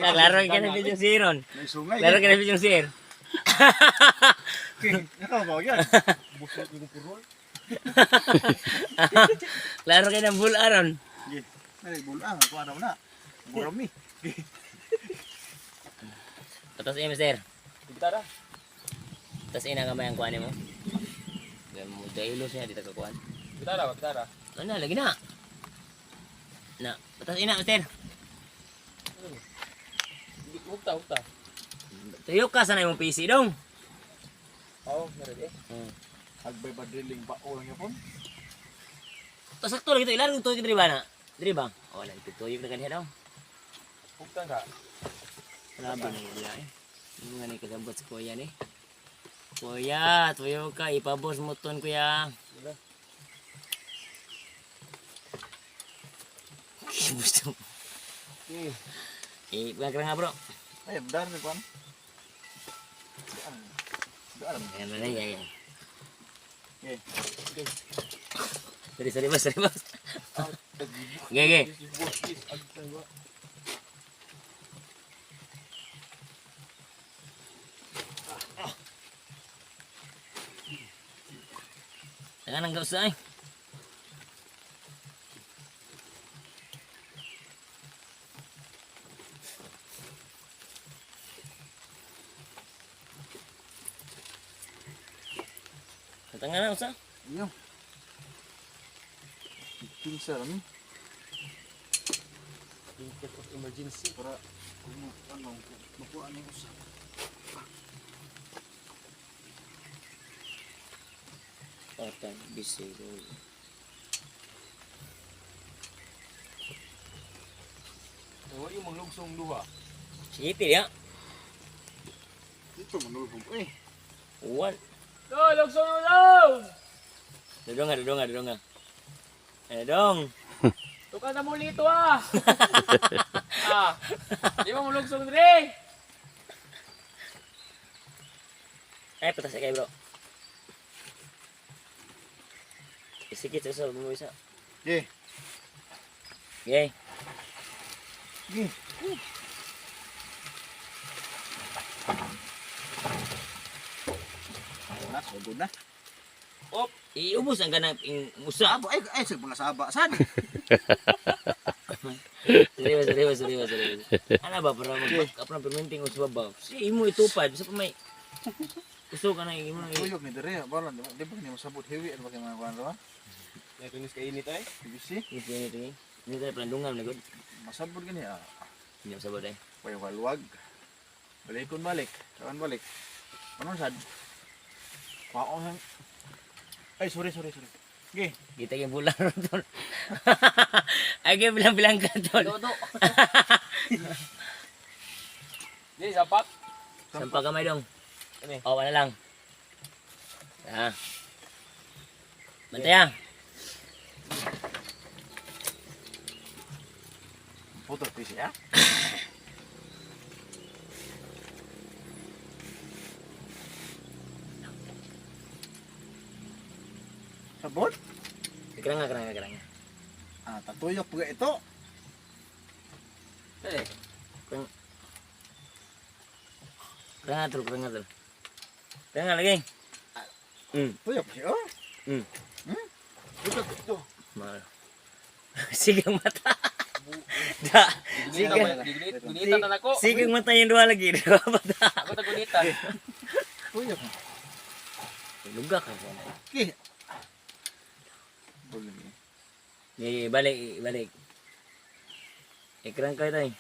Klaro ka na video siron. May sungay. Klaro ka na video sir. Nakaw ba yan? Busog yung purol. Klaro ka ng bull aron. Sige. Ay, bulang. Ako ano na. Gurami. Patas eh, sir. Gitara. Tas ina gamay ang kuan mo. Mo dailos niya dito ka kuan. Gitara ba, gitara. Ano lagi na? Na, patas ina, sir. Hugta, hugta. Tuyok ka sa na imong PC dong. Oo, meron eh. Agbay ba drilling ba o lang yapon? Tas sakto lagi to ilarong tuyok diri ba na? Diri ba? Oh, lagi tuyok na kanina daw. Hugta ka. Grabe na yun eh. Yung nga ni kasabot si kuya ni. Kuya, tuyo ka, ipabos mo ton kuya. Wala. Gusto mo. Eh, Eh, nga bro. Ay, dar ni kuan. Daan. Ayan na yan, yan. Okay. Sorry, sorry boss, sorry boss. Okay, okay. Tangan ang gausa eh. Tangan na usa. Iyo. Kinsa rami In case of emergency. para kung ano makuha ni usa. Patan busy. Wa yung manglugsong duha. Sige, ya. Dito manulhog eh. One. Do, lugsong dong! Dodong nga, dodong nga, dodong nga. Ano dong? Tuka na muli ito ah! Ah! Di ba mulugsong dire? Ay, patas kay bro. Isikit sa mo isa. Okay. Okay. Okay. Na, sugod na. Op, iubos ang ganang usa. Abo ay ay sa mga saba san. Serious, serious, serious, serious. Ano ba para mag-back up ng perminting usa ba? Si imo itupad, bisa pa may uso ka na imo nang Tuyok ni dire, balan di ba di ba ni masabot hiwi ano ba kay mga kuan ba? Nakinis kay init ay. PVC Ito ito eh. Hindi tayo plandungan na gud. masabot gani ah. Hindi masabot eh. Way walwag. Balikon balik, kawan balik. Ano sad? Kwaon sang. Ay, sorry, sorry, sorry. Okay. Kita yung bulan ron tol. Ay, kaya bilang-bilang ka tol. Do, do. Di, sapak. Sampa kamay dong. Ano eh? O, wala lang. Ah. Bantay ah. Puto PC ah. Sabot? Keranga, keranga, keranga. Ah, tatuyok pag ito. Eh, Keranga tol, keranga tol. Keranga lagi. Tuyok siya. Oh. Hmm. Ito, ito. Mahal. Sigang mata. Da. Sigang, Gunitan na nako. sigang mata yung dua lagi. Dua mata. Ako ta gunitan. Tuyok. Luga ka sana. Okay. Boleh. Yeah, yeah, balik, balik. Ikran kayo tayo.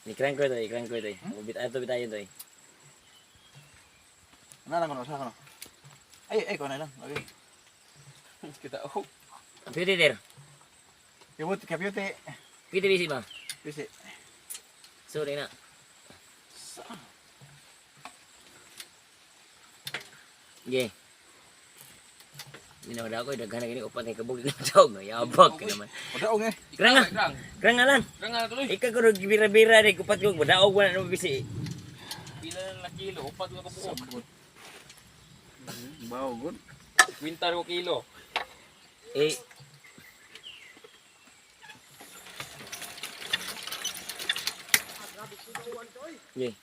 Ikran ko tayo, ikran ko tayo. Bit ato bitayon tayo. Ano lang kono sa kono. Ay, ay kono lang. Okay. Kita oh. Pwede der. Kibut kapyute. Pwede bisi ba? Bisi. Sorry na. Sa. Yeah. Minawada ko, daghan na gini upat na kabog na tawag no. Yabag ka naman. Wadaong eh. Krang nga, Krang. krang nga lang. Krang nga tuloy. Ikaw ko bira-bira ni kupat ko madaog wala na bisi. Pila na na kilo, upat na kabuok. Sabot. Bawo good. Kwinta ko kilo. Eh. Okay.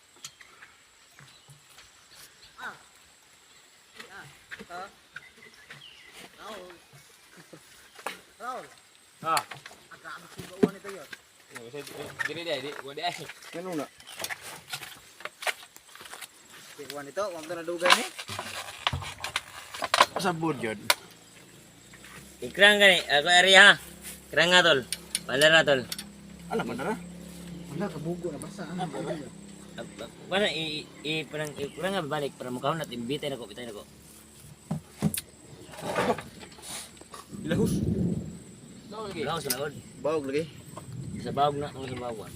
Ah. Dili di, di, wa di ay. Ganun na. Kuan ito, wag na dugay ni. Sa board yun. Ikrang gani, ako area ha. Krang nga tol. Palar na tol. Alam mo na ra. Wala kabugo na basa. Ano ba? Wala i i parang ikrang nga balik para mukhaon natin bitay nako, bitay nako. Ilahus. No, lagi. Wala ko sa laod. Bawog lagi. Sa bawog na, ang sa bawog.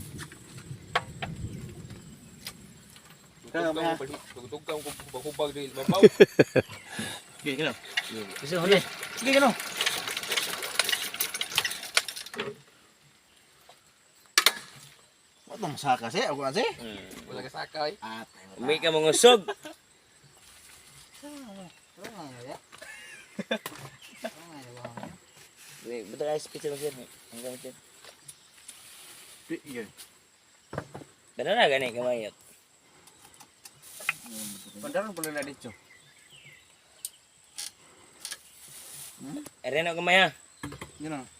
Tugtog ka kung hubag dili mabaw. Sige, gano. Gusto huli. Sige, gano. What ang masaka siya? Ako kasi? Wala ka sakay. Ah, Umi ka mangusog. Wait, betul ay speech mo sir. Ang gamit sir. yun. Dala na gani kamayot. Pandaron pala na dito. Ere na kamay ha. Yun na.